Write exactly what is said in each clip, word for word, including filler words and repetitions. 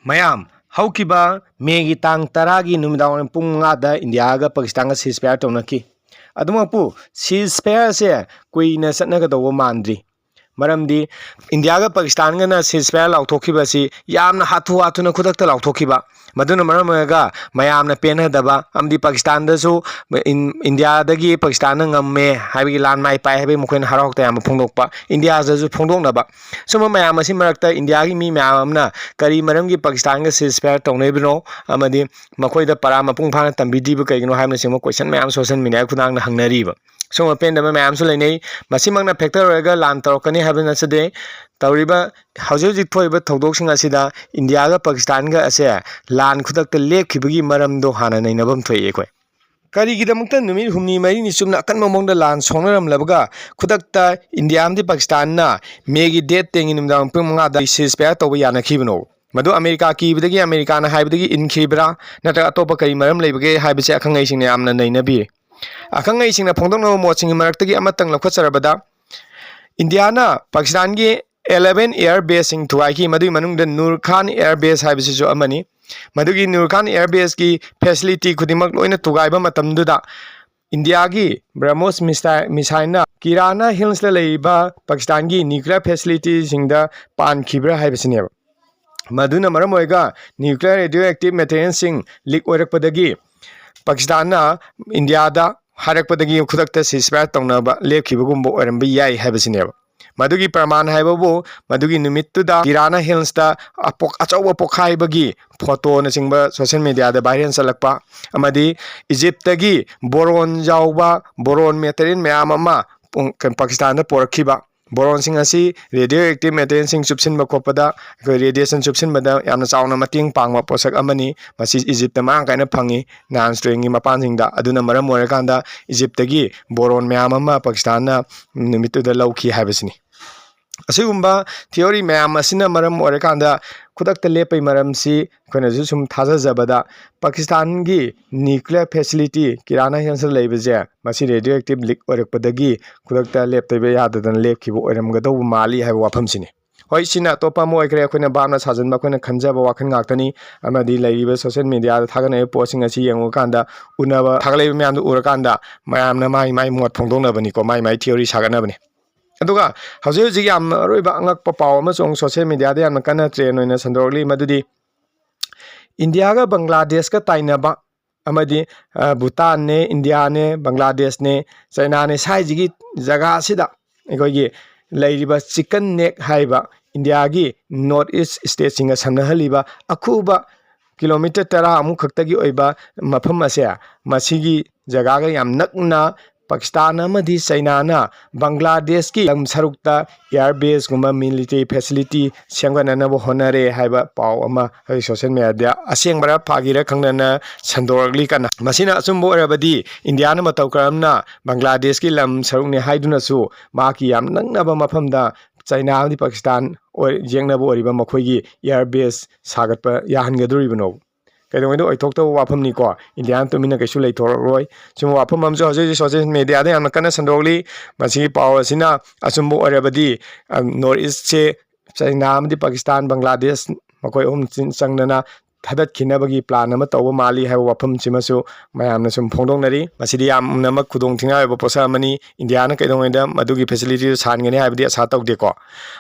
ꯃꯌꯥꯝ, ꯍꯧꯈꯤꯕ ꯃꯦꯒꯤ ꯇꯥꯡ ꯇꯔꯥꯒꯤ ꯅꯨꯃꯤꯗꯥꯡ ꯋꯥꯏꯔꯝ ꯄꯨꯡ ꯃꯉꯥꯗ ꯏꯟꯗꯤꯌꯥꯒ ꯄꯥꯀꯤꯁꯇꯥꯟꯒ ceasefire ꯇꯧꯅꯈꯤ꯫ ꯑꯗꯨꯃꯛꯄꯨ ceasefire ꯑꯁꯦ ꯀꯨꯏꯅ ꯆꯠꯅꯒꯗꯧꯕ ꯃꯥꯟꯗ꯭ꯔꯤ꯫ ꯃꯔꯝꯗꯤ ꯏꯟꯗꯤꯌꯥꯒ ꯄꯥꯀꯤꯁꯇꯥꯟꯒꯅ ceasefire ꯂꯥꯎꯊꯣꯛꯈꯤꯕ ꯑꯁꯤ ꯌꯥꯝꯅ ꯍꯥꯊꯨ ꯍꯥꯊꯨꯅ ꯈꯨꯗꯛꯇ ꯂꯥꯎꯊꯣꯛꯈꯤꯕ꯫ ꯃꯗꯨꯅ ꯃꯔꯝ ꯑꯣꯏꯔꯒ ꯃꯌꯥꯝꯅ ꯄꯦꯟꯅꯗꯕ ꯑꯃꯗꯤ ꯄꯥꯀꯤꯁꯇꯥꯟꯗꯁꯨ ꯏꯟ-, ꯏꯟꯗꯤꯌꯥꯗꯒꯤ ꯄꯥꯀꯤꯁꯇꯥꯟꯅ ꯉꯝꯃꯦ ꯍꯥꯏꯕꯒꯤ ꯂꯥꯟ ꯃꯥꯏ ꯄꯥꯛꯑꯦ ꯍꯥꯏꯕꯒꯤ ꯃꯈꯣꯏꯅ ꯍꯔꯥꯎ ꯇꯌꯥꯝꯕ ꯐꯣꯡꯗꯣꯛꯄ, ꯏꯟꯗꯤꯌꯥꯗꯁꯨ ꯐꯣꯡꯗꯣꯛꯅꯕ꯫ ꯁꯨꯝꯕ ꯃꯌꯥꯝ ꯑꯁꯤ ꯃꯔꯛꯇ ꯏꯟꯗꯤꯌꯥꯒꯤ ꯃꯤ ꯃꯌꯥꯝ ꯑꯃꯅ ꯀꯔꯤ ꯃꯔꯝꯒꯤ ꯄꯥꯀꯤꯁꯇꯥꯟꯒ ceasefire ꯇꯧꯅꯔꯤꯕꯅꯣ ꯑꯃꯗꯤ ꯃꯈꯣꯏꯗ ꯄꯔꯥ ꯃꯄꯨꯡ ꯐꯥꯅ ꯇꯝꯕꯤꯗ꯭ꯔꯤꯕ ꯀꯩꯒꯤꯅꯣ ꯍꯥꯏꯕꯅꯆꯤꯡꯕ question ꯃꯌꯥꯝ social media ꯈꯨꯠꯊꯥꯡꯗ ꯍꯪꯅꯔꯤꯕ꯫ ꯁꯨꯝꯕ ꯄꯦꯟꯗꯕ ꯃꯌꯥꯝꯁꯨ ꯂꯩꯅꯩ꯫ ꯃꯁꯤꯃꯛꯅ factor ꯑꯣꯏꯔꯒ ꯂꯥꯟ ꯇꯧꯔꯛꯀꯅꯤ ꯍꯥꯏꯕ ꯅꯠꯆꯗꯦ꯫ ꯇꯧꯔꯤꯕ, ꯍꯧꯖꯤꯛ ꯍꯧꯖꯤꯛ ꯊꯣꯛꯏꯕ ꯊꯧꯗꯣꯛꯁꯤꯡ ꯑꯁꯤꯗ ꯏꯟꯗꯤꯌꯥꯒ ꯄꯥꯀꯤꯁꯇꯥꯟꯒ ꯑꯁꯦ ꯂꯥꯟ ꯈꯨꯗꯛꯇ ꯂꯦꯞꯈꯤꯕꯒꯤ ꯃꯔꯝꯗꯣ ꯍꯥꯟꯅ ꯅꯩꯅꯐꯝ ꯊꯣꯛꯏ ꯑꯩꯈꯣꯏ꯫ ꯀꯔꯤꯒꯤꯗꯃꯛꯇ ꯅꯨꯃꯤꯠ ꯍꯨꯝꯅꯤ ꯃꯔꯤꯅꯤ ꯆꯨꯞꯅ ꯑꯀꯟꯕ ꯃꯑꯣꯡꯗ ꯂꯥꯟ ꯁꯣꯛꯅꯔꯝꯂꯕꯒ ꯈꯨꯗꯛꯇ ꯏꯟꯗꯤꯌꯥ ꯑꯃꯗꯤ ꯄꯥꯀꯤꯁꯇꯥꯟꯅ ꯃꯦꯒꯤ date tenꯒꯤ ꯅꯨꯃꯤꯗꯥꯡ ꯄꯨꯡ ꯃꯉꯥꯗ ceasefire ꯇꯧꯕ ꯌꯥꯅꯈꯤꯕꯅꯣ? ꯃꯗꯨ ꯑꯃꯦꯔꯤꯀꯥ ꯀꯤꯕꯗꯒꯤ, ꯑꯃꯦꯔꯤꯀꯥꯅ ꯍꯥꯏꯕꯗꯒꯤ ꯏꯟꯈꯤꯕ꯭ꯔꯥ, ꯅꯠꯇ꯭ꯔꯒ ꯑꯇꯣꯞꯄ ꯀꯔꯤ ꯃꯔꯝ ꯂꯩꯕꯒꯦ ꯍꯥꯏꯕꯁꯤ ꯑꯈꯪ ꯑꯍꯩꯁꯤꯡꯅ ꯌꯥꯝꯅ ꯅꯩꯅꯕꯤ꯫ ꯑꯈꯪ ꯑꯍꯩꯁꯤꯡꯅ ꯐꯣꯡꯗꯣꯛꯅꯕ ꯃꯣꯠꯁꯤꯡꯒꯤ ꯃꯔꯛꯇꯒꯤ ꯑꯃꯇꯪ ꯂꯧꯈꯠꯆꯔꯕꯗ, ꯏꯟꯗꯤꯌꯥꯅ ꯄꯥꯀꯤꯁꯇꯥꯟꯒꯤ eleven air baseꯁꯤꯡ ꯊꯨꯒꯥꯏꯈꯤ꯫ ꯃꯗꯨꯒꯤ ꯃꯅꯨꯡꯗ ꯅꯨꯔ ꯈꯥꯟ air base ꯍꯥꯏꯕꯁꯤꯁꯨ ꯑꯃꯅꯤ꯫ ꯃꯗꯨꯒꯤ ꯅꯨꯔ ꯈꯥꯟ air baseꯀꯤ facility ꯈꯨꯗꯤꯡꯃꯛ ꯂꯣꯏꯅ ꯊꯨꯒꯥꯏꯕ ꯃꯇꯝꯗꯨꯗ ꯏꯟꯗꯤꯌꯥꯒꯤ BrahMos missile, missileꯅ ꯀꯤꯔꯥꯅ Hillsꯇ ꯂꯩꯔꯤꯕ ꯄꯥꯀꯤꯁꯇꯥꯟꯒꯤ nuclear facilityꯁꯤꯡꯗ ꯄꯥꯟꯈꯤꯕ꯭ꯔꯥ ꯍꯥꯏꯕꯁꯤꯅꯦꯕ꯫ ꯃꯗꯨꯅ ꯃꯔꯝ ꯑꯣꯏꯔꯒ nuclear radioactive materialꯁꯤꯡ leak ꯑꯣꯏꯔꯛꯄꯗꯒꯤ ꯄꯥꯀꯤꯁꯇꯥꯟꯅ ꯏꯟꯗꯤꯌꯥꯗ ꯍꯥꯏꯔꯛꯄꯗꯒꯤ ꯈꯨꯗꯛꯇ ceasefire ꯇꯧꯅꯕ ꯂꯦꯞꯈꯤꯕꯒꯨꯝꯕ ꯑꯣꯏꯔꯝꯕ ꯌꯥꯏ ꯍꯥꯏꯕꯁꯤꯅꯦꯕ꯫ ꯃꯗꯨꯒꯤ ꯄ꯭ꯔꯃꯥꯟ ꯍꯥꯏꯕꯕꯨ ꯃꯗꯨꯒꯤ ꯅꯨꯃꯤꯠꯇꯨꯗ ꯀꯤꯔꯥꯅ Hillsꯇ ꯑꯄꯣꯛ-, ꯑꯆꯧꯕ ꯄꯣꯛꯈꯥꯏꯕꯒꯤ photoꯅꯆꯤꯡꯕ social mediaꯗ viral ꯆꯠꯂꯛꯄ ꯑꯃꯗꯤ ꯏꯖꯤꯞꯇꯒꯤ boron ꯌꯥꯎꯕ boron material ꯃꯌꯥꯝ ꯑꯃ ꯄꯨꯡ-, ꯄꯥꯀꯤꯁꯇꯥꯟꯗ ꯄꯨꯔꯛꯈꯤꯕ꯫ Boronꯁꯤꯡ ꯑꯁꯤ radioactive materialꯁꯤꯡ ꯆꯨꯞꯁꯤꯟꯕ ꯈꯣꯠꯄꯗ, ꯑꯩꯈꯣꯏ radiation ꯆꯨꯞꯁꯤꯟꯕꯗ ꯌꯥꯝꯅ ꯆꯥꯎꯅ ꯃꯇꯦꯡ ꯄꯥꯡꯕ ꯄꯣꯠꯁꯛ ꯑꯃꯅꯤ꯫ ꯃꯁꯤ ꯏꯖꯤꯞꯇ ꯃꯔꯥꯡ ꯀꯥꯏꯅ ꯐꯪꯉꯤ, ꯅꯍꯥꯟ springꯒꯤ ꯃꯄꯥꯟꯁꯤꯡꯗ꯫ ꯑꯗꯨꯅ ꯃꯔꯝ ꯑꯣꯏꯔꯀꯥꯟꯗ ꯏꯖꯤꯞꯇꯒꯤ boron ꯃꯌꯥꯝ ꯑꯃ ꯄꯥꯀꯤꯁꯇꯥꯟꯅ ꯅꯨꯃꯤꯠꯇꯨꯗ ꯂꯧꯈꯤ ꯍꯥꯏꯕꯁꯤꯅꯤ꯫ ꯑꯁꯤꯒꯨꯝꯕ theory ꯃꯌꯥꯝ ꯑꯁꯤꯅ ꯃꯔꯝ ꯑꯣꯏꯔꯀꯥꯟꯗ ꯈꯨꯗꯛꯇ ꯂꯦꯞꯄꯩ ꯃꯔꯝꯁꯤ ꯑꯩꯈꯣꯏꯅꯁꯨ ꯁꯨꯝ ꯊꯥꯖꯖꯕꯗ, ꯄꯥꯀꯤꯁꯇꯥꯟꯒꯤ nuclear facility ꯀꯤꯔꯥꯅ Hillsꯇ ꯂꯩꯕꯁꯦ, ꯃꯁꯤ radioactive leak ꯑꯣꯏꯔꯛꯄꯗꯒꯤ ꯈꯨꯗꯛꯇ ꯂꯦꯞꯇꯕ ꯌꯥꯗꯗꯅ ꯂꯦꯞꯈꯤꯕ ꯑꯣꯏꯔꯝꯒꯗꯧꯕ ꯃꯥꯜꯂꯤ ꯍꯥꯏꯕ ꯋꯥꯐꯝꯁꯤꯅꯤ꯫ ꯍꯣꯏ, ꯁꯤꯅ ꯑꯇꯣꯞꯄ ꯑꯃ ꯑꯣꯏꯈ꯭ꯔꯦ, ꯑꯩꯈꯣꯏꯅ ꯚꯥꯞꯅ ꯁꯥꯖꯟꯕ, ꯑꯩꯈꯣꯏꯅ ꯈꯟꯖꯕ ꯋꯥꯈꯜ ꯉꯥꯛꯇꯅꯤ꯫ ꯑꯃꯗꯤ ꯂꯩꯔꯤꯕ social mediaꯗ ꯊꯥꯒꯠꯅꯔꯤꯕ ꯄꯣꯠꯁꯤꯡ ꯑꯁꯤ ꯌꯦꯡꯉꯨꯀꯥꯟꯗ, ꯎꯅꯕ ꯊꯥꯒꯠꯂꯛꯏꯕ ꯃꯌꯥꯝꯗꯨ ꯎꯔꯀꯥꯟꯗ ꯃꯌꯥꯝꯅ ꯃꯥꯏ ꯃꯥꯏ ꯃꯣꯠ ꯐꯣꯡꯗꯣꯛꯅꯕꯅꯤꯀꯣ, ꯃꯥꯏ ꯃꯥꯏ theory ꯁꯥꯒꯠꯅꯕꯅꯤ꯫ ꯑꯗꯨꯒ ꯍꯧꯖꯤꯛ ꯍꯧꯖꯤꯛ ꯌꯥꯝꯅ ꯑꯔꯣꯏꯕ ꯑꯉꯛꯄ ꯄꯥꯎ ꯑꯃꯁꯨ ꯑꯃꯨꯛ social mediaꯗ ꯌꯥꯝꯅ ꯀꯟꯅ trend ꯑꯣꯏꯅ ꯁꯟꯗꯣꯔꯛꯂꯤ, ꯃꯗꯨꯗꯤ ꯏꯟꯗꯤꯌꯥꯒ ꯕꯪꯒ꯭ꯂꯥꯗꯦꯁꯀ ꯇꯥꯏꯅꯕ ꯑꯃꯗꯤ, ꯑ, ꯚꯨꯇꯥꯟꯅꯦ, ꯏꯟꯗꯤꯌꯥꯅꯦ, ꯕꯪꯒ꯭ꯂꯥꯗꯦꯁꯅꯦ, ꯆꯩꯅꯥꯅꯦ, ꯁ꯭ꯋꯥꯏꯁꯤꯒꯤ ꯖꯒꯥ ꯑꯁꯤꯗ ꯑꯩꯈꯣꯏꯒꯤ ꯂꯩꯔꯤꯕ Chicken Neck ꯍꯥꯏꯔꯤꯕ ꯏꯟꯗꯤꯌꯥꯒꯤ North East stateꯁꯤꯡꯒ ꯁꯝꯅꯍꯜꯂꯤꯕ ꯑꯈꯨꯕ kilometre ꯇꯔꯥꯃꯨꯛ ꯈꯛꯇꯒꯤ ꯑꯣꯏꯕ ꯃꯐꯝ ꯑꯁꯦ, ꯃꯁꯤꯒꯤ ꯖꯒꯥꯒ ꯌꯥꯝ ꯅꯛꯅ ꯄꯥꯀꯤꯁꯇꯥꯟ ꯑꯃꯗꯤ ꯆꯩꯅꯥꯅ ꯕꯪꯒ꯭ꯂꯥꯗꯦꯁꯀꯤ ꯂꯝ ꯁꯔꯨꯛꯇ air baseꯀꯨꯝꯕ military facility ꯁꯦꯝꯒꯠꯅꯅꯕ ꯍꯣꯠꯅꯔꯦ ꯍꯥꯏꯕ ꯄꯥꯎ ꯑꯃ ꯍꯧꯖꯤꯛ social mediaꯗ, ꯑꯁꯦꯡꯕꯔꯥ ꯐꯥꯒꯤꯔꯥ ꯈꯪꯗꯅ, ꯁꯟꯗꯣꯔꯛꯂꯤ ꯀꯟꯅ꯫ ꯃꯁꯤꯅ ꯑꯆꯨꯝꯕ ꯑꯣꯏꯔꯕꯗꯤ ꯏꯟꯗꯤꯌꯥꯅ ꯃꯇꯧ ꯀꯔꯝꯅ ꯕꯪꯒ꯭ꯂꯥꯗꯦꯁꯀꯤ ꯂꯝ ꯁꯔꯨꯛꯅꯤ ꯍꯥꯏꯗꯨꯅꯁꯨ ꯃꯍꯥꯛꯀꯤ ꯌꯥꯝ ꯅꯛꯅꯕ ꯃꯐꯝꯗ ꯆꯩꯅꯥ ꯑꯃꯗꯤ ꯄꯥꯀꯤꯁꯇꯥꯟ ꯑꯣꯏ-, ꯌꯦꯛꯅꯕ ꯑꯣꯏꯔꯤꯕ ꯃꯈꯣꯏꯒꯤ air base ꯁꯥꯒꯠꯄ ꯌꯥꯍꯟꯒꯗꯧꯔꯤꯕꯅꯣ? ꯀꯩꯗꯧꯉꯩꯗ ꯑꯣꯏꯊꯣꯛꯇꯕ ꯋꯥꯐꯝꯅꯤꯀꯣ꯫ ꯏꯟꯗꯤꯌꯥꯅ ꯇꯨꯃꯤꯟꯅ ꯀꯩꯁꯨ ꯂꯩꯊꯣꯔꯛꯂꯣꯏ꯫ ꯁꯤꯒꯨꯝꯕ ꯋꯥꯐꯝ ꯑꯃꯁꯨ ꯍꯧꯖꯤꯛ ꯍꯧꯖꯤꯛ social mediaꯗ ꯌꯥꯝꯅ ꯀꯟꯅ ꯁꯟꯗꯣꯛꯂꯤ꯫ ꯃꯁꯤꯒꯤ ꯄꯥꯎ ꯑꯁꯤꯅ ꯑꯆꯨꯝꯕ ꯑꯣꯏꯔꯕꯗꯤ, ꯑ, North Eastꯁꯦ ꯆꯩꯅꯥ ꯑꯃꯗꯤ ꯄꯥꯀꯤꯁꯇꯥꯟ, ꯕꯪꯒ꯭ꯂꯥꯗꯦꯁ ꯃꯈꯣꯏ ꯑꯍꯨꯝ ꯆꯤꯟ ꯆꯪꯗꯅ ꯊꯥꯗꯠꯈꯤꯅꯕꯒꯤ plan ꯑꯃ ꯇꯧꯕ ꯃꯥꯜꯂꯤ ꯍꯥꯏꯕ ꯋꯥꯐꯝꯁꯤꯃꯁꯨ ꯃꯌꯥꯝꯅ ꯁꯨꯝ ꯐꯣꯡꯗꯣꯛꯅꯔꯤ꯫ ꯃꯁꯤꯗꯤ ꯌꯥꯝꯅꯃꯛ ꯈꯨꯗꯣꯡꯊꯤꯅꯤꯡꯉꯥꯏ ꯑꯣꯏꯕ ꯄꯣꯠꯁꯛ ꯑꯃꯅꯤ꯫ ꯏꯟꯗꯤꯌꯥꯅ ꯀꯩꯗꯧꯉꯩꯗ ꯃꯗꯨꯒꯤ facilityꯗꯨ ꯁꯥꯍꯟꯒꯅꯤ ꯍꯥꯏꯕꯗꯤ ꯑꯁꯥ ꯇꯧꯗꯦꯀꯣ꯫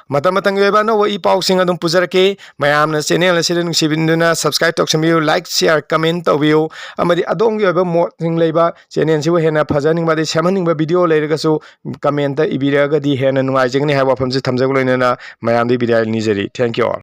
ꯃꯇꯝ ꯃꯇꯝꯒꯤ ꯑꯣꯏꯕ ꯑꯅꯧꯕ ꯏ ꯄꯥꯎꯁꯤꯡ ꯑꯗꯨꯝ ꯄꯨꯖꯔꯛꯀꯦ꯫ ꯃꯌꯥꯝꯅ channel ꯑꯁꯤꯗ ꯅꯨꯡꯁꯤꯕꯤꯗꯨꯅ subscribe ꯇꯧꯁꯟꯕꯤꯌꯨ, like, share, comment ꯇꯧꯕꯤꯌꯨ꯫ ꯑꯃꯗꯤ ꯑꯗꯣꯝꯒꯤ ꯑꯣꯏꯕ ꯃꯣꯠꯁꯤꯡ ꯂꯩꯕ, channelꯁꯤꯕꯨ ꯍꯦꯟꯅ ꯐꯖꯍꯟꯅꯤꯡꯕ ꯑꯗꯩ ꯁꯦꯝꯍꯟꯅꯤꯡꯕ video ꯂꯩꯔꯒꯁꯨ commentꯇ ꯏꯕꯤꯔꯛꯑꯒꯗꯤ ꯍꯦꯟꯅ ꯅꯨꯡꯉꯥꯏꯖꯒꯅꯤ ꯍꯥꯏꯕ ꯋꯥꯐꯝꯁꯤ ꯊꯝꯖꯕ ꯂꯣꯏꯅꯅ ꯃꯌꯥꯝꯗ ꯕꯤꯗꯥꯏ ꯅꯤꯖꯔꯤ꯫ Thank you all.